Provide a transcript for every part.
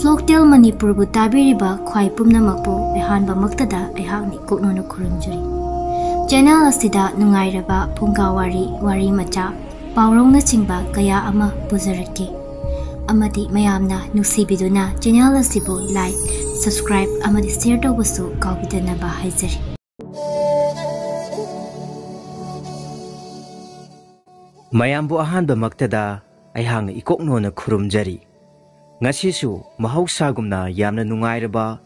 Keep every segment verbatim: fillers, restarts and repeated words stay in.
Vlogtel ꯃꯅꯤꯄꯨꯔꯕꯨ ꯇꯥꯕꯤꯔꯤꯕ ꯈ꯭ꯋꯥꯏ ꯄꯨꯝꯅꯃꯛꯄꯨ ꯑꯍꯥꯟꯕꯃꯛꯇꯗ ꯑꯩꯍꯥꯛꯅ ꯏꯀꯣꯛꯅꯣꯅ ꯈꯨꯔꯨꯝꯖꯔꯤ꯫ ꯆꯦꯅꯦꯜ ꯑꯁꯤꯗ ꯅꯨꯡꯉꯥꯏꯔꯕ ꯐꯨꯡꯒꯥ ꯋꯥꯔꯤ, ꯋꯥꯔꯤ ꯃꯆꯥ, ꯄꯥꯎꯔꯧꯅꯆꯤꯡꯕ ꯀꯌꯥ ꯑꯃ ꯄꯨꯖꯔꯛꯀꯦ꯫ ꯑꯃꯗꯤ ꯃꯌꯥꯝꯅ ꯅꯨꯡꯁꯤꯕꯤꯗꯨꯅ ꯆꯦꯅꯦꯜ ꯑꯁꯤꯕꯨ like, subscribe ꯑꯃꯗꯤ share ꯇꯧꯕꯁꯨ ꯀꯥꯎꯕꯤꯗꯅꯕ ꯍꯥꯏꯖꯔꯤ꯫ ꯃꯌꯥꯝꯕꯨ ꯑꯍꯥꯟꯕꯃꯛꯇꯗ ꯑꯩꯍꯥꯛꯅ ꯏꯀꯣꯛꯅꯣꯅ ꯈꯨꯔꯨꯝꯖꯔꯤ꯫ ꯉꯁꯤꯁꯨ ꯃꯍꯧꯁꯥꯒꯨꯝꯅ ꯌꯥꯝꯅ ꯅꯨꯡꯉꯥꯏꯔꯕ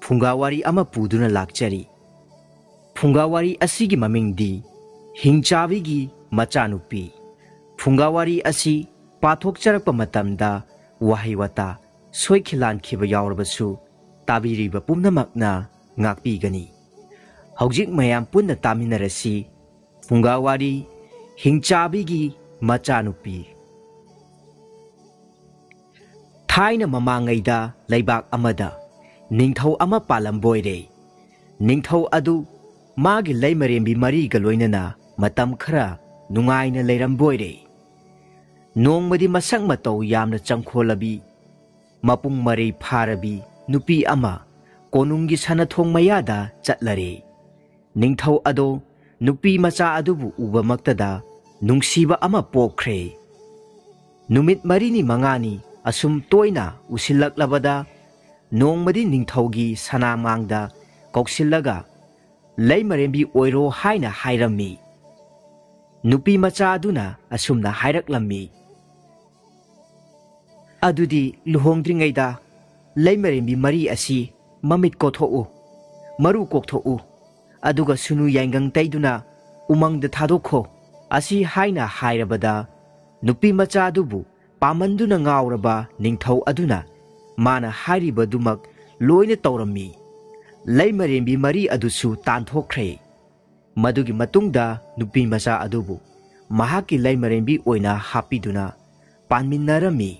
ꯐꯨꯡꯒꯥ ꯋꯥꯔꯤ ꯑꯃ ꯄꯨꯗꯨꯅ ꯂꯥꯛꯆꯔꯤ꯫ ꯐꯨꯡꯒꯥ ꯋꯥꯔꯤ ꯑꯁꯤꯒꯤ ꯃꯃꯤꯡꯗꯤ ꯍꯤꯡꯆꯥꯕꯤꯒꯤ ꯃꯆꯥꯅꯨꯄꯤ꯫ ꯐꯨꯡꯒꯥ ꯋꯥꯔꯤ ꯑꯁꯤ ꯄꯥꯊꯣꯛꯆꯔꯛꯄ ꯃꯇꯝꯗ ꯋꯥꯍꯩ ꯋꯥꯇꯥ ꯁꯣꯏꯈꯤꯂꯥꯟꯈꯤꯕ ꯌꯥꯎꯔꯕꯁꯨ ꯇꯥꯕꯤꯔꯤꯕ ꯄꯨꯝꯅꯃꯛꯅ ꯉꯥꯛꯄꯤꯒꯅꯤ꯫ ꯍꯧꯖꯤꯛ ꯃꯌꯥꯝ ꯄꯨꯟꯅ ꯇꯥꯃꯤꯟꯅꯔꯁꯤ꯫ ꯐꯨꯡꯒꯥ ꯋꯥꯔꯤ, ꯍꯤꯡꯆꯥꯕꯤꯒꯤ ꯃꯆꯥꯅꯨꯄꯤ꯫ ꯊꯥꯏꯅ ꯃꯃꯥꯡꯉꯩꯗ ꯂꯩꯕꯥꯛ ꯑꯃꯗ ꯅꯤꯡꯊꯧ ꯑꯃ ꯄꯥꯜꯂꯝꯕꯣꯏꯔꯦ꯫ ꯅꯤꯡꯊꯧ ꯑꯗꯨ ꯃꯥꯒꯤ ꯂꯩꯃꯔꯦꯝꯕꯤ ꯃꯔꯤꯒ ꯂꯣꯏꯅꯅ ꯃꯇꯝ ꯈꯔ ꯅꯨꯡꯉꯥꯏꯅ ꯂꯩꯔꯝꯕꯣꯏꯔꯦ꯫ ꯅꯣꯡꯃꯗꯤ ꯃꯁꯛ ꯃꯇꯧ ꯌꯥꯝꯅ ꯆꯪꯈꯣꯜꯂꯕꯤ, ꯃꯄꯨꯡ ꯃꯔꯩ ꯐꯥꯔꯕꯤ ꯅꯨꯄꯤ ꯑꯃ ꯀꯣꯅꯨꯡꯒꯤ ꯁꯅꯥꯊꯣꯡ ꯃꯌꯥꯗ ꯆꯠꯂꯔꯦ꯫ ꯅꯤꯡꯊꯧ ꯑꯗꯣ ꯅꯨꯄꯤ ꯃꯆꯥ ꯑꯗꯨꯕꯨ ꯎꯕꯃꯛꯇꯗ ꯅꯨꯡꯁꯤꯕ ꯑꯃ ꯄꯣꯛꯈ꯭ꯔꯦ꯫ ꯅꯨꯃꯤꯠ ꯃꯔꯤꯅꯤ ꯃꯉꯥꯅꯤ ꯑꯁꯨꯝ ꯇꯣꯏꯅ ꯎꯁꯤꯜꯂꯛꯂꯕꯗ ꯅꯣꯡꯃꯗꯤ ꯅꯤꯡꯊꯧꯒꯤ ꯁꯅꯥꯃꯥꯡꯗ ꯀꯧꯁꯤꯜꯂꯒ "ꯂꯩꯃꯔꯦꯝꯕꯤ ꯑꯣꯏꯔꯣ" ꯍꯥꯏꯅ ꯍꯥꯏꯔꯝꯃꯤ꯫ ꯅꯨꯄꯤ ꯃꯆꯥ ꯑꯗꯨꯅ ꯑꯁꯨꯝꯅ ꯍꯥꯏꯔꯛꯂꯝꯃꯤ, "ꯑꯗꯨꯗꯤ ꯂꯨꯍꯣꯡꯗ꯭ꯔꯤꯉꯩꯗ ꯂꯩꯃꯔꯦꯝꯕꯤ ꯃꯔꯤ ꯑꯁꯤ ꯃꯃꯤꯠ ꯀꯣꯊꯣꯛꯎ, ꯃꯔꯨ ꯀꯣꯛꯊꯣꯛꯎ, ꯑꯗꯨꯒ ꯁꯨꯅꯨ ꯌꯥꯏꯉꯪ ꯇꯩꯗꯨꯅ ꯎꯃꯪꯗ ꯊꯥꯗꯣꯛꯈꯣ"꯫ ꯑꯁꯤ ꯍꯥꯏꯅ ꯍꯥꯏꯔꯕꯗ ꯅꯨꯄꯤ ꯃꯆꯥ ꯑꯗꯨꯕꯨ ꯄꯥꯝꯃꯟꯗꯨꯅ ꯉꯥꯎꯔꯕ ꯅꯤꯡꯊꯧ ꯑꯗꯨꯅ ꯃꯥꯅ ꯍꯥꯏꯔꯤꯕꯗꯨꯃꯛ ꯂꯣꯏꯅ ꯇꯧꯔꯝꯃꯤ꯫ ꯂꯩꯃꯔꯦꯝꯕꯤ ꯃꯔꯤ ꯑꯗꯨꯁꯨ ꯇꯥꯟꯊꯣꯛꯈ꯭ꯔꯦ꯫ ꯃꯗꯨꯒꯤ ꯃꯇꯨꯡꯗ ꯅꯨꯄꯤ ꯃꯆꯥ ꯑꯗꯨꯕꯨ ꯃꯍꯥꯛꯀꯤ ꯂꯩꯃꯔꯦꯝꯕꯤ ꯑꯣꯏꯅ ꯍꯥꯞꯄꯤꯗꯨꯅ ꯄꯥꯟꯃꯤꯟꯅꯔꯝꯃꯤ꯫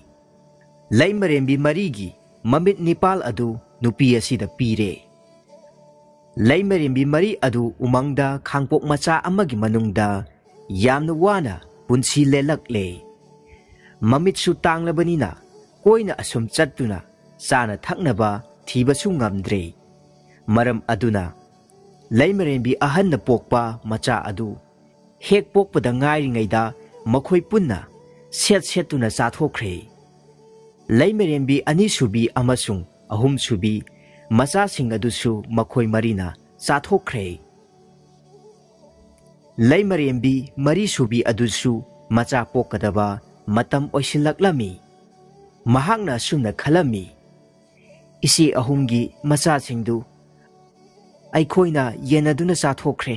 ꯂꯩꯃꯔꯦꯝꯕꯤ ꯃꯔꯤꯒꯤ ꯃꯃꯤꯠ ꯅꯤꯄꯥꯜ ꯑꯗꯨ ꯅꯨꯄꯤ ꯑꯁꯤꯗ ꯄꯤꯔꯦ꯫ ꯂꯩꯃꯔꯦꯝꯕꯤ ꯃꯔꯤ ꯑꯗꯨ ꯎꯃꯪꯗ ꯈꯥꯡꯄꯣꯛ ꯃꯆꯥ ꯑꯃꯒꯤ ꯃꯅꯨꯡꯗ ꯌꯥꯝꯅ ꯋꯥꯅ ꯄꯨꯟꯁꯤ ꯂꯦꯜꯂꯛꯂꯦ꯫ ꯃꯃꯤꯠꯁꯨ ꯇꯥꯡꯂꯕꯅꯤꯅ ꯀꯣꯏꯅ ꯑꯁꯨꯝ ꯆꯠꯇꯨꯅ ꯆꯥꯅ ꯊꯛꯅꯕ ꯊꯤꯕꯁꯨ ꯉꯝꯗ꯭ꯔꯦ꯫ ꯃꯔꯝ ꯑꯗꯨꯅ ꯂꯩꯃꯔꯦꯝꯕꯤ ꯑꯍꯟꯅ ꯄꯣꯛꯄ ꯃꯆꯥ ꯑꯗꯨ ꯍꯦꯛ ꯄꯣꯛꯄꯗ ꯉꯥꯏꯔꯤꯉꯩꯗ ꯃꯈꯣꯏ ꯄꯨꯟꯅ ꯁꯦꯠ ꯁꯦꯠꯇꯨꯅ ꯆꯥꯊꯣꯛꯈ꯭ꯔꯦ꯫ ꯂꯩꯃꯔꯦꯝꯕꯤ ꯑꯅꯤꯁꯨꯕꯤ ꯑꯃꯁꯨꯡ ꯑꯍꯨꯝꯁꯨꯕꯤ ꯃꯆꯥꯁꯤꯡ ꯑꯗꯨꯁꯨ ꯃꯈꯣꯏ ꯃꯔꯤꯅ ꯆꯥꯊꯣꯛꯈ꯭ꯔꯦ꯫ ꯂꯩꯃꯔꯦꯝꯕꯤ ꯃꯔꯤꯁꯨꯕꯤ ꯑꯗꯨꯁꯨ ꯃꯆꯥ ꯄꯣꯛꯀꯗꯕ ꯃꯇꯝ ꯑꯣꯏꯁꯤꯜꯂꯛꯂꯝꯃꯤ꯫ ꯃꯍꯥꯛꯅ ꯑꯁꯨꯝꯅ ꯈꯜꯂꯝꯃꯤ, "ꯏꯆꯦ ꯑꯍꯨꯝꯒꯤ ꯃꯆꯥꯁꯤꯡꯗꯨ ꯑꯩꯈꯣꯏꯅ ꯌꯦꯟꯅꯗꯨꯅ ꯆꯥꯊꯣꯛꯈ꯭ꯔꯦ꯫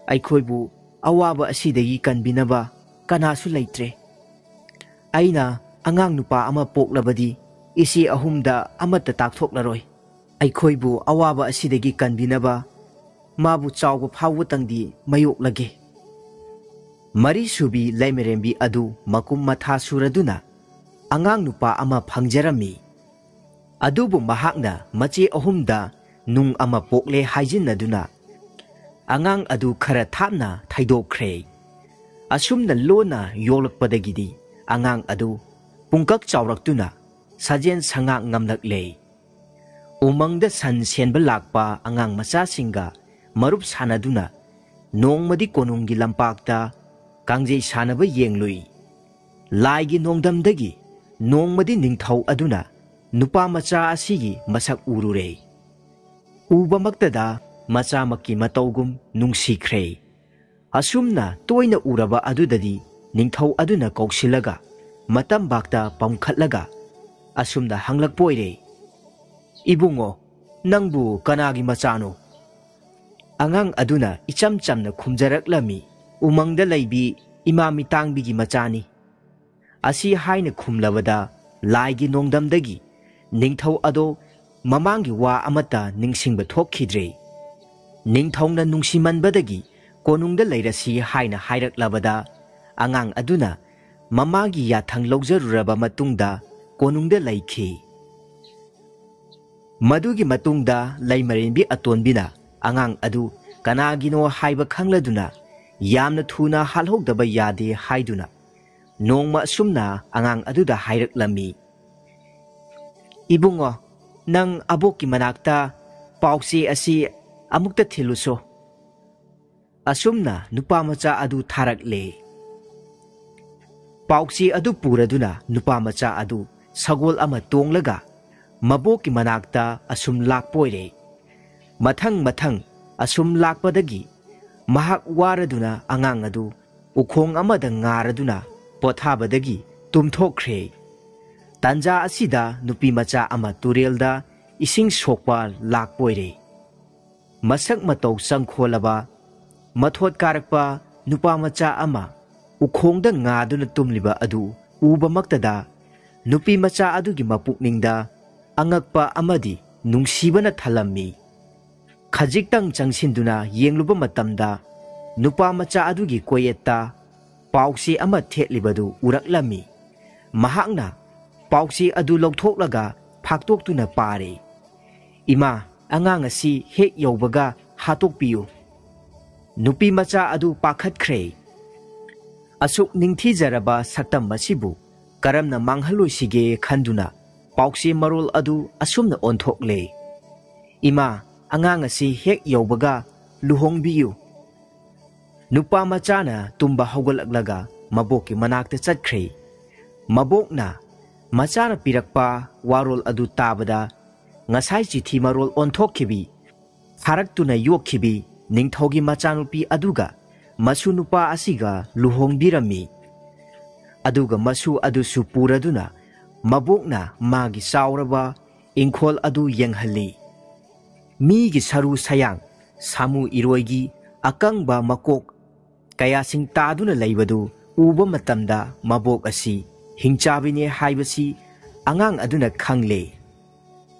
ꯑꯩꯈꯣꯏꯕꯨ ꯑꯋꯥꯕ ꯑꯁꯤꯗꯒꯤ ꯀꯟꯕꯤꯅꯕ ꯀꯅꯥꯁꯨ ꯂꯩꯇ꯭ꯔꯦ꯫ ꯑꯩꯅ ꯑꯉꯥꯡ ꯅꯨꯄꯥ ꯑꯃ ꯄꯣꯛꯂꯕꯗꯤ ꯏꯆꯦ ꯑꯍꯨꯝꯗ ꯑꯃꯠꯇ ꯇꯥꯛꯊꯣꯛꯂꯔꯣꯏ꯫ ꯑꯩꯈꯣꯏꯕꯨ ꯑꯋꯥꯕ ꯑꯁꯤꯗꯒꯤ ꯀꯟꯕꯤꯅꯕ ꯃꯥꯕꯨ ꯆꯥꯎꯕ ꯐꯥꯎꯕꯇꯪꯗꯤ ꯃꯌꯣꯛꯂꯒꯦ"꯫ ꯃꯔꯤꯁꯨꯕꯤ ꯂꯩꯃꯔꯦꯝꯕꯤ ꯑꯗꯨ ꯃꯀꯨꯝ ꯃꯊꯥ ꯁꯨꯔꯗꯨꯅ ꯑꯉꯥꯡ ꯅꯨꯄꯥ ꯑꯃ ꯐꯪꯖꯔꯝꯃꯤ꯫ ꯑꯗꯨꯕꯨ ꯃꯍꯥꯛꯅ ꯃꯆꯦ ꯑꯍꯨꯝꯗ ꯅꯨꯡ ꯑꯃ ꯄꯣꯛꯂꯦ ꯍꯥꯏꯖꯤꯟꯅꯗꯨꯅ ꯑꯉꯥꯡ ꯑꯗꯨ ꯈꯔ ꯊꯥꯞꯅ ꯊꯩꯗꯣꯛꯈ꯭ꯔꯦ꯫ ꯑꯁꯨꯝꯅ ꯂꯣꯟꯅ ꯌꯣꯛꯂꯛꯄꯗꯒꯤꯗꯤ ꯑꯉꯥꯡ ꯑꯗꯨ ꯄꯨꯡꯀꯛ ꯆꯥꯎꯔꯛꯇꯨꯅ ꯁꯥꯖꯦꯟ ꯁꯉꯥꯛ ꯉꯝꯂꯛꯂꯦ꯫ ꯎꯃꯪꯗ ꯁꯟ ꯁꯦꯟꯕ ꯂꯥꯛꯄ ꯑꯉꯥꯡ ꯃꯆꯥꯁꯤꯡꯒ ꯃꯔꯨꯞ ꯁꯥꯟꯅꯗꯨꯅ ꯅꯣꯡꯃꯗꯤ ꯀꯣꯅꯨꯡꯒꯤ ꯂꯝꯄꯥꯛꯇ ꯀꯥꯡꯖꯩ ꯁꯥꯟꯅꯕ ꯌꯦꯡꯂꯨꯏ꯫ ꯂꯥꯏꯒꯤ ꯅꯣꯡꯗꯝꯗꯒꯤ ꯅꯣꯡꯃꯗꯤ ꯅꯤꯡꯊꯧ ꯑꯗꯨꯅ ꯅꯨꯄꯥ ꯃꯆꯥ ꯑꯁꯤꯒꯤ ꯃꯁꯛ ꯎꯔꯨꯔꯦ꯫ ꯎꯕꯃꯛꯇꯗ ꯃꯆꯥꯃꯛꯀꯤ ꯃꯇꯧꯒꯨꯝ ꯅꯨꯡꯁꯤꯈ꯭ꯔꯦ꯫ ꯑꯁꯨꯝꯅ ꯇꯣꯏꯅ ꯎꯔꯕ ꯑꯗꯨꯗꯗꯤ ꯅꯤꯡꯊꯧ ꯑꯗꯨꯅ ꯀꯧꯁꯤꯜꯂꯒ ꯃꯇꯝꯕꯥꯛꯇ ꯄꯝꯈꯠꯂꯒ ꯑꯁꯨꯝꯅ ꯍꯪꯂꯛꯄ ꯑꯣꯏꯔꯦ, "ꯏꯕꯨꯡꯉꯣ, ꯅꯪꯕꯨ ꯀꯅꯥꯒꯤ ꯃꯆꯥꯅꯣ?" ꯑꯉꯥꯡ ꯑꯗꯨꯅ ꯏꯆꯝ ꯆꯝꯅ ꯈꯨꯝꯖꯔꯛꯂꯝꯃꯤ, "ꯎꯃꯪꯗ ꯂꯩꯕꯤ ꯏꯃꯥ ꯃꯤꯇꯥꯡꯕꯤꯒꯤ ꯃꯆꯥꯅꯤ"꯫ ꯑꯁꯤ ꯍꯥꯏꯅ ꯈꯨꯝꯂꯕꯗ ꯂꯥꯏꯒꯤ ꯅꯣꯡꯗꯝꯗꯒꯤ ꯅꯤꯡꯊꯧ ꯑꯗꯣ ꯃꯃꯥꯡꯒꯤ ꯋꯥ ꯑꯃꯠꯇ ꯅꯤꯡꯁꯤꯡꯕ ꯊꯣꯛꯈꯤꯗ꯭ꯔꯦ꯫ ꯅꯤꯡꯊꯧꯅ ꯅꯨꯡꯁꯤꯃꯟꯕꯗꯒꯤ ꯀꯣꯅꯨꯡꯗ ꯂꯩꯔꯁꯤ ꯍꯥꯏꯅ ꯍꯥꯏꯔꯛꯂꯕꯗ ꯑꯉꯥꯡ ꯑꯗꯨꯅ ꯃꯃꯥꯒꯤ ꯌꯥꯊꯪ ꯂꯧꯖꯔꯨꯔꯕ ꯃꯇꯨꯡꯗ ꯀꯣꯅꯨꯡꯗ ꯂꯩꯈꯤ꯫ ꯃꯗꯨꯒꯤ ꯃꯇꯨꯡꯗ ꯂꯩꯃꯔꯦꯟꯕꯤ ꯑꯇꯣꯟꯕꯤꯅ ꯑꯉꯥꯡ ꯑꯗꯨ ꯀꯅꯥꯒꯤꯅꯣ ꯍꯥꯏꯕ ꯈꯪꯂꯗꯨꯅ ꯌꯥꯝꯅ ꯊꯨꯅ ꯍꯥꯠꯍꯧꯗꯕ ꯌꯥꯗꯦ ꯍꯥꯏꯗꯨꯅ ꯅꯣꯡꯃ ꯑꯁꯨꯝꯅ ꯑꯉꯥꯡ ꯑꯗꯨꯗ ꯍꯥꯏꯔꯛꯂꯝꯃꯤ, "ꯏꯕꯨꯡꯉꯣ, ꯅꯪ ꯑꯕꯣꯛꯀꯤ ꯃꯅꯥꯛꯇ ꯄꯥꯎꯆꯦ ꯑꯁꯤ ꯑꯃꯨꯛꯇ ꯊꯤꯜꯂꯨꯁꯣ꯫" ꯑꯁꯨꯝꯅ ꯅꯨꯄꯥ ꯃꯆꯥ ꯑꯗꯨ ꯊꯥꯔꯛꯂꯦ꯫ ꯄꯥꯎꯆꯦ ꯑꯗꯨ ꯄꯨꯔꯗꯨꯅ ꯅꯨꯄꯥ ꯃꯆꯥ ꯑꯗꯨ ꯁꯒꯣꯜ ꯑꯃ ꯇꯣꯡꯂꯒ ꯃꯕꯣꯛꯀꯤ ꯃꯅꯥꯛꯇ ꯑꯁꯨꯝ ꯂꯥꯛꯄ ꯑꯣꯏꯔꯦ꯫ ꯃꯊꯪ ꯃꯊꯪ ꯑꯁꯨꯝ ꯂꯥꯛꯄꯗꯒꯤ ꯃꯍꯥꯛ ꯋꯥꯔꯗꯨꯅ ꯑꯉꯥꯡ ꯑꯗꯨ ꯎꯈꯣꯡ ꯑꯃꯗ ꯉꯥꯔꯗꯨꯅ ꯄꯣꯊꯥꯕꯗꯒꯤ ꯇꯨꯝꯊꯣꯛꯈ꯭ꯔꯦ꯫ ꯇꯥꯟꯖꯥ ꯑꯁꯤꯗ ꯅꯨꯄꯤ ꯃꯆꯥ ꯑꯃ ꯇꯨꯔꯦꯜꯗ ꯏꯁꯤꯡ ꯁꯣꯛꯄ ꯂꯥꯛꯄ ꯑꯣꯏꯔꯦ꯫ ꯃꯁꯛ ꯃꯇꯧ ꯆꯪꯈꯣꯜꯂꯕ, ꯃꯊꯣꯠ ꯀꯥꯔꯛꯄ ꯅꯨꯄꯥ ꯃꯆꯥ ꯑꯃ ꯎꯈꯣꯡꯗ ꯉꯥꯗꯨꯅ ꯇꯨꯝꯂꯤꯕ ꯑꯗꯨ ꯎꯕꯃꯛꯇꯗ ꯅꯨꯄꯤ ꯃꯆꯥ ꯑꯗꯨꯒꯤ ꯃꯄꯨꯛꯅꯤꯡꯗ ꯑꯉꯛꯄ ꯑꯃꯗꯤ ꯅꯨꯡꯁꯤꯕꯅ ꯊꯜꯂꯝꯃꯤ꯫ ꯈꯖꯤꯛꯇꯪ ꯆꯪꯁꯤꯟꯗꯨꯅ ꯌꯦꯡꯂꯨꯕ ꯃꯇꯝꯗ ꯅꯨꯄꯥ ꯃꯆꯥ ꯑꯗꯨꯒꯤ ꯀꯣꯌꯦꯠꯇ ꯄꯥꯎꯆꯦ ꯑꯃ ꯊꯦꯠꯂꯤꯕꯗꯨ ꯎꯔꯛꯂꯝꯃꯤ꯫ ꯃꯍꯥꯛꯅ ꯄꯥꯎꯆꯦ ꯑꯗꯨ ꯂꯧꯊꯣꯛꯂꯒ ꯐꯥꯛꯇꯣꯛꯇꯨꯅ ꯄꯥꯔꯦ꯫ "ꯏꯃꯥ, ꯑꯉꯥꯡ ꯑꯁꯤ ꯍꯦꯛ ꯌꯧꯕꯒ ꯍꯥꯠꯇꯣꯛꯄꯤꯌꯨ꯫" ꯅꯨꯄꯤ ꯃꯆꯥ ꯑꯗꯨ ꯄꯥꯈꯠꯈ꯭ꯔꯦ꯫ ꯑꯁꯨꯛ ꯅꯤꯡꯊꯤꯖꯔꯕ ꯁꯛꯇꯝ ꯑꯁꯤꯕꯨ ꯀꯔꯝꯅ ꯃꯥꯡꯍꯜꯂꯣꯏꯁꯤꯒꯦ ꯈꯟꯗꯨꯅ ꯄꯥꯎꯆꯦ ꯃꯔꯣꯜ ꯑꯗꯨ ꯑꯁꯨꯝꯅ ꯑꯣꯟꯊꯣꯛꯂꯦ: "ꯏꯃꯥ, ꯑꯉꯥꯡ ꯑꯁꯤ ꯍꯦꯛ ꯌꯧꯕꯒ ꯂꯨꯍꯣꯡꯕꯤꯌꯨ꯫" ꯅꯨꯄꯥ ꯃꯆꯥꯅ ꯇꯨꯝꯕ ꯍꯧꯒꯠꯂꯛꯂꯒ ꯃꯕꯣꯛꯀꯤ ꯃꯅꯥꯛꯇ ꯆꯠꯈ꯭ꯔꯦ꯫ ꯃꯕꯣꯛꯅ ꯃꯆꯥꯅ ꯄꯤꯔꯛꯄ ꯋꯥꯔꯣꯜ ꯑꯗꯨ ꯇꯥꯕꯗ ꯉꯁꯥꯏ ꯆꯤꯊꯤ ꯃꯔꯣꯜ ꯑꯣꯟꯊꯣꯛꯈꯤꯕꯤ, ꯊꯥꯔꯛꯇꯨꯅ ꯌꯣꯛꯈꯤꯕꯤ ꯅꯤꯡꯊꯧꯒꯤ ꯃꯆꯥꯅꯨꯄꯤ ꯑꯗꯨꯒ ꯃꯁꯨ ꯅꯨꯄꯥ ꯑꯁꯤꯒ ꯂꯨꯍꯣꯡꯕꯤꯔꯝꯃꯤ꯫ ꯑꯗꯨꯒ ꯃꯁꯨ ꯑꯗꯨꯁꯨ ꯄꯨꯔꯗꯨꯅ ꯃꯕꯣꯛꯅ ꯃꯥꯒꯤ ꯆꯥꯎꯔꯕ ꯏꯪꯈꯣꯜ ꯑꯗꯨ ꯌꯦꯡꯍꯜꯂꯤ꯫ ꯃꯤꯒꯤ ꯁꯔꯨ ꯁꯌꯥꯡ, ꯁꯥꯃꯨ ꯏꯔꯣꯏꯒꯤ ꯑꯀꯪꯕ ꯃꯀꯣꯛ ꯀꯌꯥꯁꯤꯡ ꯇꯥꯗꯨꯅ ꯂꯩꯕꯗꯨ ꯎꯕ ꯃꯇꯝꯗ ꯃꯕꯣꯛ ꯑꯁꯤ ꯍꯤꯡꯆꯥꯕꯤꯅꯦ ꯍꯥꯏꯕꯁꯤ ꯑꯉꯥꯡ ꯑꯗꯨꯅ ꯈꯪꯂꯦ꯫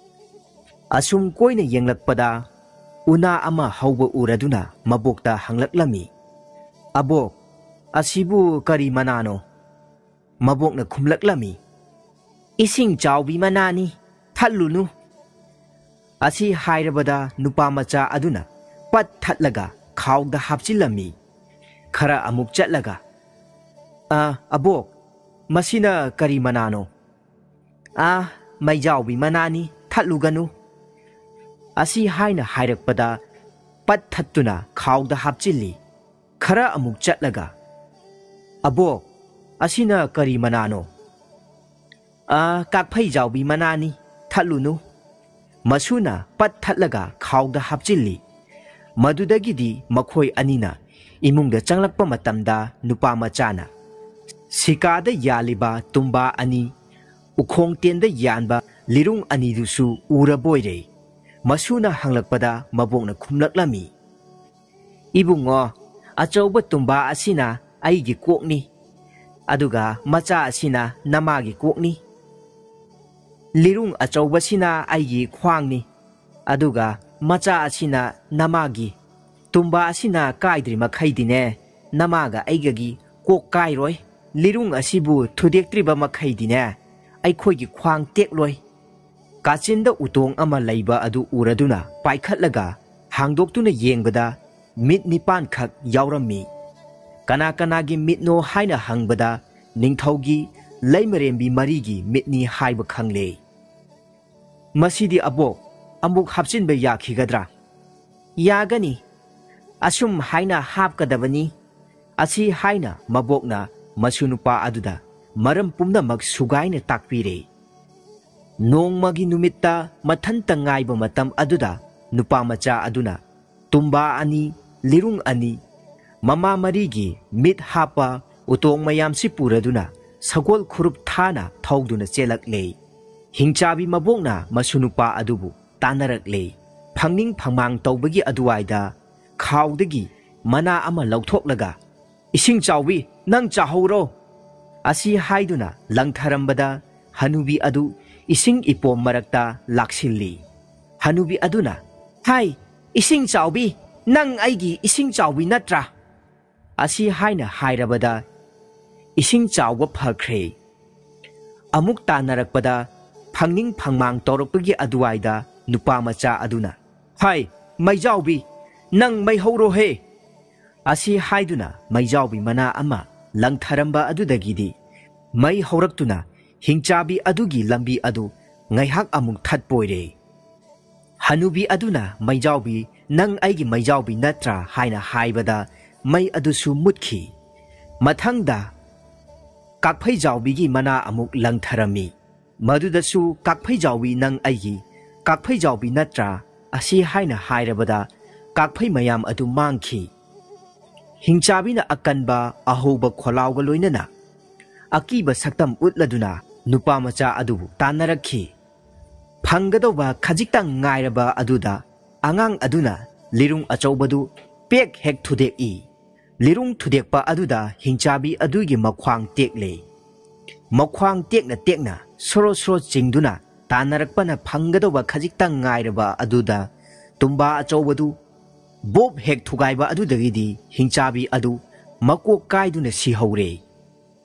ꯑꯁꯨꯝ ꯀꯣꯏꯅ ꯌꯦꯡꯂꯛꯄꯗ ꯎꯅꯥ ꯑꯃ ꯍꯧꯕ ꯎꯔꯗꯨꯅ ꯃꯕꯣꯛꯇ ꯍꯪꯂꯛꯂꯝꯃꯤ, "ꯑꯕꯣꯛ, ꯑꯁꯤꯕꯨ ꯀꯔꯤ ꯃꯅꯥꯅꯣ?" ꯃꯕꯣꯛꯅ ꯈꯨꯝꯂꯛꯂꯝꯃꯤ, "ꯏꯁꯤꯡ ꯆꯥꯎꯕꯤ ꯃꯅꯥꯅꯤ, ꯊꯠꯂꯨꯅꯨ꯫" ꯑꯁꯤ ꯍꯥꯏꯔꯕꯗ ꯅꯨꯄꯥ ꯃꯆꯥ ꯑꯗꯨꯅ ꯄꯠ ꯊꯠꯂꯒ ꯈꯥꯎꯗ ꯍꯥꯞꯆꯤꯜꯂꯝꯃꯤ꯫ ꯈꯔ ꯑꯃꯨꯛ ꯆꯠꯂꯒ, "ꯑ, ꯑꯕꯣꯛ, ꯃꯁꯤꯅ ꯀꯔꯤ ꯃꯅꯥꯅꯣ?" "ꯑ, "ꯃꯩꯖꯥꯎꯕꯤ ꯃꯅꯥꯅꯤ, ꯊꯠꯂꯨꯒꯅꯨ" ꯑꯁꯤ ꯍꯥꯏꯅ ꯍꯥꯏꯔꯛꯄꯗ ꯄꯠ ꯊꯠꯇꯨꯅ ꯈꯥꯎꯗ ꯍꯥꯞꯆꯤꯜꯂꯤ꯫ ꯈꯔ ꯑꯃꯨꯛ ꯆꯠꯂꯒ, "ꯑꯕꯣꯛ, ꯑꯁꯤꯅ ꯀꯔꯤ ꯃꯅꯥꯅꯣ?" "ꯑ, ꯀꯥꯛꯐꯩꯖꯥꯎꯕꯤ ꯃꯅꯥꯅꯤ, ꯊꯠꯂꯨꯅꯨ" ꯃꯁꯨꯅ ꯄꯠ ꯊꯠꯂꯒ ꯈꯥꯎꯗ ꯍꯥꯞꯆꯤꯜꯂꯤ꯫ ꯃꯗꯨꯗꯒꯤꯗꯤ ꯃꯈꯣꯏ ꯑꯅꯤꯅ ꯏꯃꯨꯡꯗ ꯆꯪꯂꯛꯄ ꯃꯇꯝꯗ ꯅꯨꯄꯥ ꯃꯆꯥꯅ ꯁꯤꯀꯥꯗ ꯌꯥꯜꯂꯤꯕ ꯇꯨꯝꯕꯥ ꯑꯅꯤ, ꯎꯈꯣꯡ ꯇꯦꯟꯗ ꯌꯥꯟꯕ ꯂꯤꯔꯨꯡ ꯑꯅꯤꯗꯨꯁꯨ ꯎꯔꯕꯣꯏꯔꯦ꯫ ꯃꯁꯨꯅ ꯍꯪꯂꯛꯄꯗ ꯃꯕꯣꯛꯅ ꯈꯨꯝꯂꯛꯂꯝꯃꯤ, "ꯏꯕꯨꯡꯉꯣ, ꯑꯆꯧꯕ ꯇꯨꯝꯕꯥ ꯑꯁꯤꯅ ꯑꯩꯒꯤ ꯀꯣꯛꯅꯤ, ꯑꯗꯨꯒ ꯃꯆꯥ ꯑꯁꯤꯅ ꯅꯃꯥꯒꯤ ꯀꯣꯛꯅꯤ꯫ ꯂꯤꯔꯨꯡ ꯑꯆꯧꯕꯁꯤꯅ ꯑꯩꯒꯤ ꯈ꯭ꯋꯥꯡꯅꯤ, ꯑꯗꯨꯒ ꯃꯆꯥ ꯑꯁꯤꯅ ꯅꯃꯥꯒꯤ꯫ ꯇꯨꯝꯕꯥ ꯑꯁꯤꯅ ꯀꯥꯏꯗ꯭ꯔꯤ ꯃꯈꯩꯗꯤꯅꯦ, ꯅꯃꯥꯒ ꯑꯩꯒꯒꯤ ꯀꯣꯛ ꯀꯥꯏꯔꯣꯏ꯫ ꯂꯤꯔꯨꯡ ꯑꯁꯤꯕꯨ ꯊꯨꯗꯦꯛꯇ꯭ꯔꯤꯕ ꯃꯈꯩꯗꯤꯅꯦ, ꯑꯩꯈꯣꯏꯒꯤ ꯈ꯭ꯋꯥꯡ ꯇꯦꯛꯂꯣꯏ"꯫ ꯀꯥꯆꯤꯟꯗ ꯎꯇꯣꯡ ꯑꯃ ꯂꯩꯕ ꯑꯗꯨ ꯎꯔꯗꯨꯅ ꯄꯥꯏꯈꯠꯂꯒ ꯍꯥꯡꯗꯣꯛꯇꯨꯅ ꯌꯦꯡꯕꯗ ꯃꯤꯠ ꯅꯤꯄꯥꯟꯈꯛ ꯌꯥꯎꯔꯝꯃꯤ꯫ ꯀꯅꯥ ꯀꯅꯥꯒꯤ ꯃꯤꯠꯅꯣ ꯍꯥꯏꯅ ꯍꯪꯕꯗ ꯅꯤꯡꯊꯧꯒꯤ ꯂꯩꯃꯔꯦꯝꯕꯤ ꯃꯔꯤꯒꯤ ꯃꯤꯠꯅꯤ ꯍꯥꯏꯕ ꯈꯪꯂꯦ꯫ "ꯃꯁꯤꯗꯤ ꯑꯕꯣꯛ, ꯑꯃꯨꯛ ꯍꯥꯞꯆꯤꯟꯕ ꯌꯥꯈꯤꯒꯗ꯭ꯔꯥ?" "ꯌꯥꯒꯅꯤ, ꯑꯁꯨꯝ ꯍꯥꯏꯅ ꯍꯥꯞꯀꯗꯕꯅꯤ" ꯑꯁꯤ ꯍꯥꯏꯅ ꯃꯕꯣꯛꯅ ꯃꯁꯨ ꯅꯨꯄꯥ ꯑꯗꯨꯗ ꯃꯔꯝ ꯄꯨꯝꯅꯃꯛ ꯁꯨꯒꯥꯏꯅ ꯇꯥꯛꯄꯤꯔꯦ꯫ ꯅꯣꯡꯃꯒꯤ ꯅꯨꯃꯤꯠꯇ ꯃꯊꯟꯇ ꯉꯥꯏꯕ ꯃꯇꯝ ꯑꯗꯨꯗ ꯅꯨꯄꯥ ꯃꯆꯥ ꯑꯗꯨꯅ ꯇꯨꯝꯕꯥ ꯑꯅꯤ, ꯂꯤꯔꯨꯡ ꯑꯅꯤ, ꯃꯃꯥ ꯃꯔꯤꯒꯤ ꯃꯤꯠ ꯍꯥꯞꯄ ꯎꯇꯣꯡ ꯃꯌꯥꯝꯁꯤ ꯄꯨꯔꯗꯨꯅ ꯁꯒꯣꯜ ꯈꯨꯔꯨꯞ ꯊꯥꯅ ꯊꯧꯗꯨꯅ ꯆꯦꯜꯂꯛꯂꯦ꯫ ꯍꯤꯡꯆꯥꯕꯤ ꯃꯕꯣꯛꯅ ꯃꯁꯨ ꯅꯨꯄꯥ ꯑꯗꯨꯕꯨ ꯇꯥꯟꯅꯔꯛꯂꯦ꯫ ꯐꯪꯅꯤꯡ ꯐꯪꯃꯥꯡ ꯇꯧꯕꯒꯤ ꯑꯗꯨꯋꯥꯏꯗ ꯈꯥꯎꯗꯒꯤ ꯃꯅꯥ ꯑꯃ ꯂꯧꯊꯣꯛꯂꯒ, "ꯏꯁꯤꯡ ꯆꯥꯎꯕꯤ, ꯅꯪ ꯆꯥꯍꯧꯔꯣ" ꯑꯁꯤ ꯍꯥꯏꯗꯨꯅ ꯂꯪꯊꯔꯝꯕꯗ ꯍꯅꯨꯕꯤ ꯑꯗꯨ ꯏꯁꯤꯡ ꯏꯄꯣꯝ ꯃꯔꯛꯇ ꯂꯥꯛꯁꯤꯜꯂꯤ꯫ ꯍꯅꯨꯕꯤ ꯑꯗꯨꯅ, "ꯍꯥꯏ, ꯏꯁꯤꯡ ꯆꯥꯎꯕꯤ, ꯅꯪ ꯑꯩꯒꯤ ꯏꯁꯤꯡ ꯆꯥꯎꯕꯤ ꯅꯠꯇ꯭ꯔꯥ?" ꯑꯁꯤ ꯍꯥꯏꯅ ꯍꯥꯏꯔꯕꯗ ꯏꯁꯤꯡ ꯆꯥꯎꯕ ꯐꯈ꯭ꯔꯦ꯫ ꯑꯃꯨꯛ ꯇꯥꯟꯅꯔꯛꯄꯗ ꯐꯪꯅꯤꯡ ꯐꯪꯃꯥꯡ ꯇꯧꯔꯛꯄꯒꯤ ꯑꯗꯨꯋꯥꯏꯗ ꯅꯨꯄꯥ ꯃꯆꯥ ꯑꯗꯨꯅ, "ꯍꯥꯏ, ꯃꯩꯖꯥꯎꯕꯤ, ꯅꯪ ꯃꯩ ꯍꯧꯔꯣꯍꯦ" ꯑꯁꯤ ꯍꯥꯏꯗꯨꯅ ꯃꯩꯖꯥꯎꯕꯤ ꯃꯅꯥ ꯑꯃ ꯂꯪꯊꯔꯝꯕ ꯑꯗꯨꯗꯒꯤꯗꯤ ꯃꯩ ꯍꯧꯔꯛꯇꯨꯅ ꯍꯤꯡꯆꯥꯕꯤ ꯑꯗꯨꯒꯤ ꯂꯝꯕꯤ ꯑꯗꯨ ꯉꯥꯏꯍꯥꯛ ꯑꯃꯨꯛ ꯊꯠꯄꯣꯏꯔꯦ꯫ ꯍꯅꯨꯕꯤ ꯑꯗꯨꯅ, "ꯃꯩꯖꯥꯎꯕꯤ, ꯅꯪ ꯑꯩꯒꯤ ꯃꯩꯖꯥꯎꯕꯤ ꯅꯠꯇ꯭ꯔꯥ?" ꯍꯥꯏꯅ ꯍꯥꯏꯕꯗ ꯃꯩ ꯑꯗꯨꯁꯨ ꯃꯨꯠꯈꯤ꯫ ꯃꯊꯪꯗ ꯀꯥꯛꯐꯩꯖꯥꯎꯕꯤꯒꯤ ꯃꯅꯥ ꯑꯃꯨꯛ ꯂꯪꯊꯔꯝꯃꯤ꯫ ꯃꯗꯨꯗꯁꯨ, "ꯀꯥꯛꯐꯩꯖꯥꯎꯕꯤ, ꯅꯪ ꯑꯩꯒꯤ ꯀꯥꯛꯐꯩꯖꯥꯎꯕꯤ ꯅꯠꯇ꯭ꯔꯥ?" ꯑꯁꯤ ꯍꯥꯏꯅ ꯍꯥꯏꯔꯕꯗ ꯀꯥꯛꯐꯩ ꯃꯌꯥꯝ ꯑꯗꯨ ꯃꯥꯡꯈꯤ꯫ ꯍꯤꯡꯆꯥꯕꯤꯅ ꯑꯀꯟꯕ ꯑꯍꯧꯕ ꯈꯣꯜꯂꯥꯎꯒ ꯂꯣꯏꯅꯅ ꯑꯀꯤꯕ ꯁꯛꯇꯝ ꯎꯠꯂꯗꯨꯅ ꯅꯨꯄꯥ ꯃꯆꯥ ꯑꯗꯨꯕꯨ ꯇꯥꯟꯅꯔꯛꯈꯤ꯫ ꯐꯪꯒꯗꯧꯕ ꯈꯖꯤꯛꯇꯪ ꯉꯥꯏꯔꯕ ꯑꯗꯨꯗ ꯑꯉꯥꯡ ꯑꯗꯨꯅ ꯂꯤꯔꯨꯡ ꯑꯆꯧꯕꯗꯨ ꯄꯦꯛ ꯍꯦꯛ ꯊꯨꯗꯦꯛꯏ꯫ ꯂꯤꯔꯨꯡ ꯊꯨꯗꯦꯛꯄ ꯑꯗꯨꯗ ꯍꯤꯡꯆꯥꯕꯤ ꯑꯗꯨꯒꯤ ꯃꯈ꯭ꯋꯥꯡ ꯇꯦꯛꯂꯦ꯫ ꯃꯈ꯭ꯋꯥꯡ ꯇꯦꯛꯅ ꯇꯦꯛꯅ ꯁꯣꯔꯣ ꯁꯣꯔꯣ ꯆꯤꯡꯗꯨꯅ ꯇꯥꯟꯅꯔꯛꯄꯅ ꯐꯪꯒꯗꯧꯕ ꯈꯖꯤꯛꯇꯪ ꯉꯥꯏꯔꯕ ꯑꯗꯨꯗ ꯇꯨꯝꯕꯥ ꯑꯆꯧꯕꯗꯨ ꯕꯣꯞ ꯍꯦꯛ ꯊꯨꯒꯥꯏꯕ ꯑꯗꯨꯗꯒꯤꯗꯤ ꯍꯤꯡꯆꯥꯕꯤ ꯑꯗꯨ ꯃꯀꯣꯛ ꯀꯥꯏꯗꯨꯅ ꯁꯤꯍꯧꯔꯦ꯫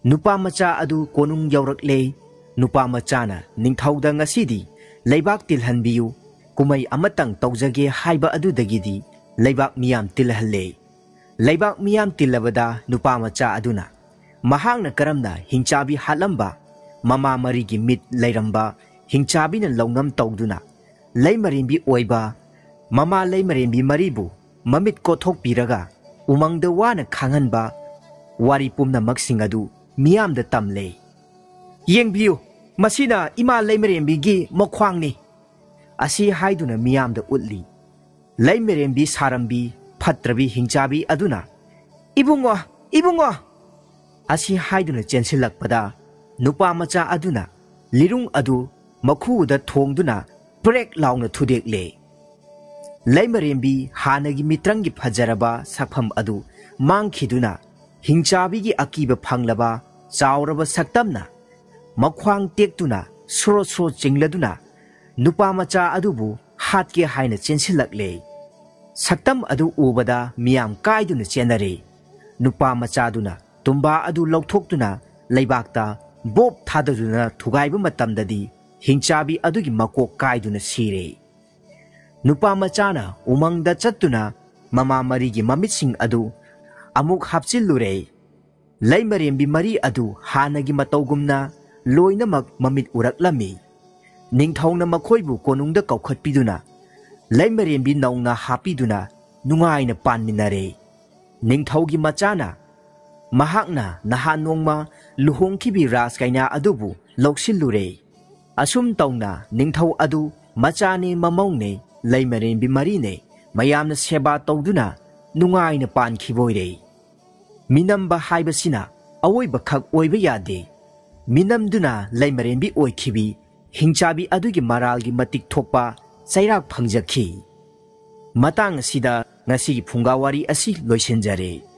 ꯅꯨꯄꯥ ꯃꯆꯥ ꯑꯗꯨ ꯀꯣꯅꯨꯡ ꯌꯧꯔꯛꯂꯦ꯫ ꯅꯨꯄꯥ ꯃꯆꯥꯅ ꯅꯤꯡꯊꯧꯗ ꯉꯁꯤꯗꯤ ꯂꯩꯕꯥꯛ ꯇꯤꯜꯍꯟꯕꯤꯌꯨ, ꯀꯨꯝꯍꯩ ꯑꯃꯇꯪ ꯇꯧꯖꯒꯦ ꯍꯥꯏꯕ ꯑꯗꯨꯗꯒꯤꯗꯤ ꯂꯩꯕꯥꯛ ꯃꯤꯌꯥꯝ ꯇꯤꯜꯍꯜꯂꯦ꯫ ꯂꯩꯕꯥꯛ ꯃꯤꯌꯥꯝ ꯇꯤꯜꯂꯕꯗ ꯅꯨꯄꯥ ꯃꯆꯥ ꯑꯗꯨꯅ ꯃꯍꯥꯛꯅ ꯀꯔꯝꯅ ꯍꯤꯡꯆꯥꯕꯤ ꯍꯥꯠꯂꯝꯕ, ꯃꯃꯥ ꯃꯔꯤꯒꯤ ꯃꯤꯠ ꯂꯩꯔꯝꯕ ꯍꯤꯡꯆꯥꯕꯤꯅ ꯂꯧꯅꯝ ꯇꯧꯗꯨꯅ ꯂꯩꯃꯔꯦꯝꯕꯤ ꯑꯣꯏꯕ ꯃꯃꯥ ꯂꯩꯃꯔꯦꯝꯕꯤ ꯃꯔꯤꯕꯨ ꯃꯃꯤꯠ ꯀꯣꯊꯣꯛꯄꯤꯔꯒ ꯎꯃꯪꯗ ꯋꯥꯅ ꯈꯥꯡꯍꯟꯕ ꯋꯥꯔꯤ ꯄꯨꯝꯅꯃꯛꯁꯤꯡ ꯑꯗꯨ ꯃꯤꯌꯥꯝꯗ ꯇꯝꯂꯦ꯫ "ꯌꯦꯡꯕꯤꯌꯨ, ꯃꯁꯤꯅ ꯏꯃꯥ ꯂꯩꯃꯔꯦꯝꯕꯤꯒꯤ ꯃꯈ꯭ꯋꯥꯡꯅꯤ" ꯑꯁꯤ ꯍꯥꯏꯗꯨꯅ ꯃꯤꯌꯥꯝꯗ ꯎꯠꯂꯤ꯫ ꯂꯩꯃꯔꯦꯝꯕꯤ ꯁꯥꯔꯝꯕꯤ ꯐꯠꯇ꯭ꯔꯕꯤ ꯍꯤꯡꯆꯥꯕꯤ ꯑꯗꯨꯅ, "ꯏꯕꯨꯡꯉꯣ, ꯏꯕꯨꯡꯉꯣ!" ꯑꯁꯤ ꯍꯥꯏꯗꯨꯅ ꯆꯦꯟꯁꯤꯜꯂꯛꯄꯗ ꯅꯨꯄꯥ ꯃꯆꯥ ꯑꯗꯨꯅ ꯂꯤꯔꯨꯡ ꯑꯗꯨ ꯃꯈꯨꯗ ꯊꯣꯡꯗꯨꯅ ꯄ꯭ꯔꯦꯛ ꯂꯥꯎꯅ ꯊꯨꯗꯦꯛꯂꯦ꯫ ꯂꯩꯃꯔꯦꯝꯕꯤ ꯍꯥꯟꯅꯒꯤ ꯃꯤꯇ꯭ꯔꯪꯒꯤ ꯐꯖꯔꯕ ꯁꯛꯐꯝ ꯑꯗꯨ ꯃꯥꯡꯈꯤꯗꯨꯅ ꯍꯤꯡꯆꯥꯕꯤꯒꯤ ꯑꯀꯤꯕ ꯐꯪꯂꯕ ꯆꯥꯎꯔꯕ ꯁꯛꯇꯝꯅ ꯃꯈ꯭ꯋꯥꯡ ꯇꯦꯛꯇꯨꯅ ꯁ꯭ꯔꯣ ꯁ꯭ꯔꯣ ꯆꯤꯡꯂꯗꯨꯅ ꯅꯨꯄꯥ ꯃꯆꯥ ꯑꯗꯨꯕꯨ ꯍꯥꯠꯀꯦ ꯍꯥꯏꯅ ꯆꯦꯟꯁꯤꯜꯂꯛꯂꯦ꯫ ꯁꯛꯇꯝ ꯑꯗꯨ ꯎꯕꯗ ꯃꯤꯌꯥꯝ ꯀꯥꯏꯗꯨꯅ ꯆꯦꯟꯅꯔꯦ꯫ ꯅꯨꯄꯥ ꯃꯆꯥꯗꯨꯅ ꯇꯨꯝꯕꯥ ꯑꯗꯨ ꯂꯧꯊꯣꯛꯇꯨꯅ ꯂꯩꯕꯥꯛꯇ ꯕꯣꯞ ꯊꯥꯗꯗꯨꯅ ꯊꯨꯒꯥꯏꯕ ꯃꯇꯝꯗꯗꯤ ꯍꯤꯡꯆꯥꯕꯤ ꯑꯗꯨꯒꯤ ꯃꯀꯣꯛ ꯀꯥꯏꯗꯨꯅ ꯁꯤꯔꯦ꯫ ꯅꯨꯄꯥ ꯃꯆꯥꯅ ꯎꯃꯪꯗ ꯆꯠꯇꯨꯅ ꯃꯃꯥ ꯃꯔꯤꯒꯤ ꯃꯃꯤꯠꯁꯤꯡ ꯑꯗꯨ ꯑꯃꯨꯛ ꯍꯥꯞꯆꯤꯜꯂꯨꯔꯦ꯫ ꯂꯩꯃꯔꯦꯝꯕꯤ ꯃꯔꯤ ꯑꯗꯨ ꯍꯥꯟꯅꯒꯤ ꯃꯇꯧꯒꯨꯝꯅ ꯂꯣꯏꯅꯃꯛ ꯃꯃꯤꯠ ꯎꯔꯛꯂꯝꯃꯤ꯫ ꯅꯤꯡꯊꯧꯅ ꯃꯈꯣꯏꯕꯨ ꯀꯣꯅꯨꯡꯗ ꯀꯧꯈꯠꯄꯤꯗꯨꯅ ꯂꯩꯃꯔꯦꯝꯕꯤ ꯅꯧꯅ ꯍꯥꯞꯄꯤꯗꯨꯅ ꯅꯨꯡꯉꯥꯏꯅ ꯄꯥꯟꯃꯤꯟꯅꯔꯦ꯫ ꯅꯤꯡꯊꯧꯒꯤ ꯃꯆꯥꯅ ꯃꯍꯥꯛꯅ ꯅꯍꯥꯟ ꯅꯣꯡꯃ ꯂꯨꯍꯣꯡꯈꯤꯕꯤ ꯔꯥꯖꯀꯩꯅꯥ ꯑꯗꯨꯕꯨ ꯂꯧꯁꯤꯜꯂꯨꯔꯦ꯫ ꯑꯁꯨꯝ ꯇꯧꯅ ꯅꯤꯡꯊꯧ ꯑꯗꯨ ꯃꯆꯥꯅꯦ, ꯃꯃꯧꯅꯦ, ꯂꯩꯃꯔꯦꯝꯕꯤ ꯃꯔꯤꯅꯦ, ꯃꯌꯥꯝꯅ ꯁꯦꯕꯥ ꯇꯧꯗꯨꯅ ꯅꯨꯡꯉꯥꯏꯅ ꯄꯥꯟꯈꯤꯕ ꯑꯣꯏꯔꯦ꯫ ꯃꯤꯅꯝꯕ ꯍꯥꯏꯕꯁꯤꯅ ꯑꯋꯣꯏꯕꯈꯛ ꯑꯣꯏꯕ ꯌꯥꯗꯦ꯫ ꯃꯤꯅꯝꯗꯨꯅ ꯂꯩꯃꯔꯦꯝꯕꯤ ꯑꯣꯏꯈꯤꯕꯤ ꯍꯤꯡꯆꯥꯕꯤ ꯑꯗꯨꯒꯤ ꯃꯔꯥꯜꯒꯤ ꯃꯇꯤꯛ ꯊꯣꯛꯄ ꯆꯩꯔꯥꯛ ꯐꯪꯖꯈꯤ꯫ ꯃꯇꯥꯡ ꯑꯁꯤꯗ ꯉꯁꯤꯒꯤ ꯐꯨꯡꯒꯥ ꯋꯥꯔꯤ ꯑꯁꯤ ꯂꯣꯏꯁꯤꯟꯖꯔꯦ꯫